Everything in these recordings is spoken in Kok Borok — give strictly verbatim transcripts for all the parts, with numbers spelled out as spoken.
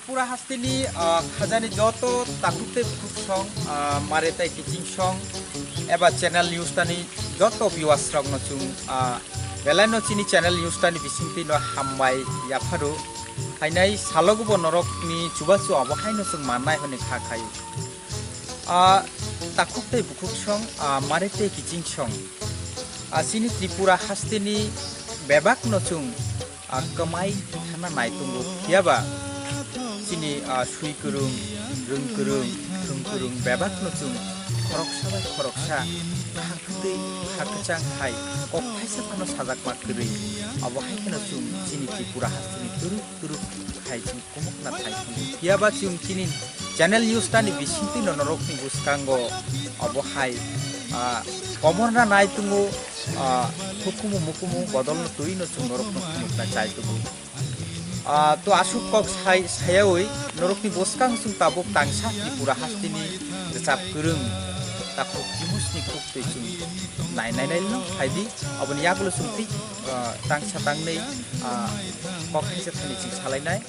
Pura hasteni, ah, khajani joto takhuk tei bukhuk song, ah, mare tei kiching song eba channel news tani joto viewers rokno chwng, ah, belai no chini channel news tani bisingtwi no hambai yapharo. Hainai salogo bo norokni chubachu abo haino chwng mannai hwnwi kha khaio. Ah, takhuk tei bukhuk song, ah, mare tei kiching song. Ah, chini Tripura hasteni bebak no chwng, ah, kwmai thana nai tongo. Phiyaba chini, ah, sui kwrwng, rwng kwrwng, thwng kwrwng bebak no chwng khoroksa bai khoroksa kha kwtwi, kha kwchang hai kok thaisa phano sajakma kwrwi. Abo hai kheno chwng chini Tripura hasteni turuk turuk hai chwng kumukna thai tongo. Phiyaba chwng chini channel news tani bisingtwi no norokni bwskango abo hai, ah, komorna nai tongo, ah, hukumu mukumu bodolno twi no chwng norokno phunukna chai tongo. Ah, to aswk kok sai, sayawi norokni bwskang chwng tabuk tangsa Tripura hasteni rwchap kwrwng takhuk Jimusni khuktwi chwng nai nai nai no phaidi. Aboni yagulo chwng twi, ah, tangsa tangnwi, ah, kok thaisa thani chwng salainai.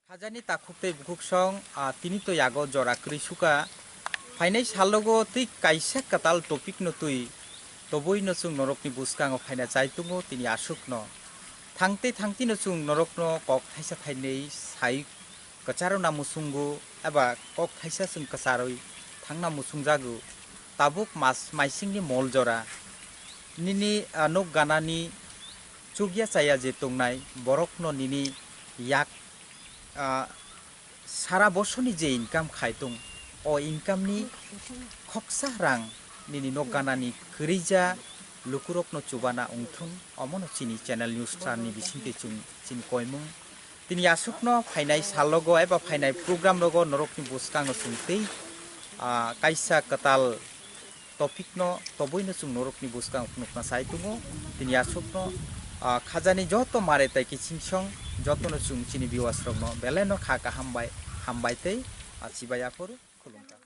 Khajani takhuk tei bukhuk song, ah, tini to yago jora kwrwi suka. Phainai salogo twi kaisa kwtal topic no twi tobwi no chwng norokni bwskango phaina chai tongo tini aswk no. Thangtwi thangtwi no chwng norokno kok thaisa thainwi sai kwcharo na muchungo eba kok thaisa chwng kwcharwi thangna muchungjago. Tabuk mas maisingni mol jora nini, ah, nok ganani chukya chaya je tongnai borokno nini yak, ah, sara bosoni je income khai tong, o income ni khoksa rang nini nok ganani kwrwija lukurokno chubana wngthung, omono chini channel news ni bisingtwi chwng chini koimung. Tini aswkno phainai salogo eba phainai program rogo norokni bwskango chwng tei, ah, kaisa kwtal topic no tobwi no chwng norokni bwskango phunukna sai tongo. Tini aswkno, ah, khajani joto mare tai kiching song jotono chwng chini viewers rokno belai no kha kaham bai hambai tei, ah, chibai aphuru khulumkha.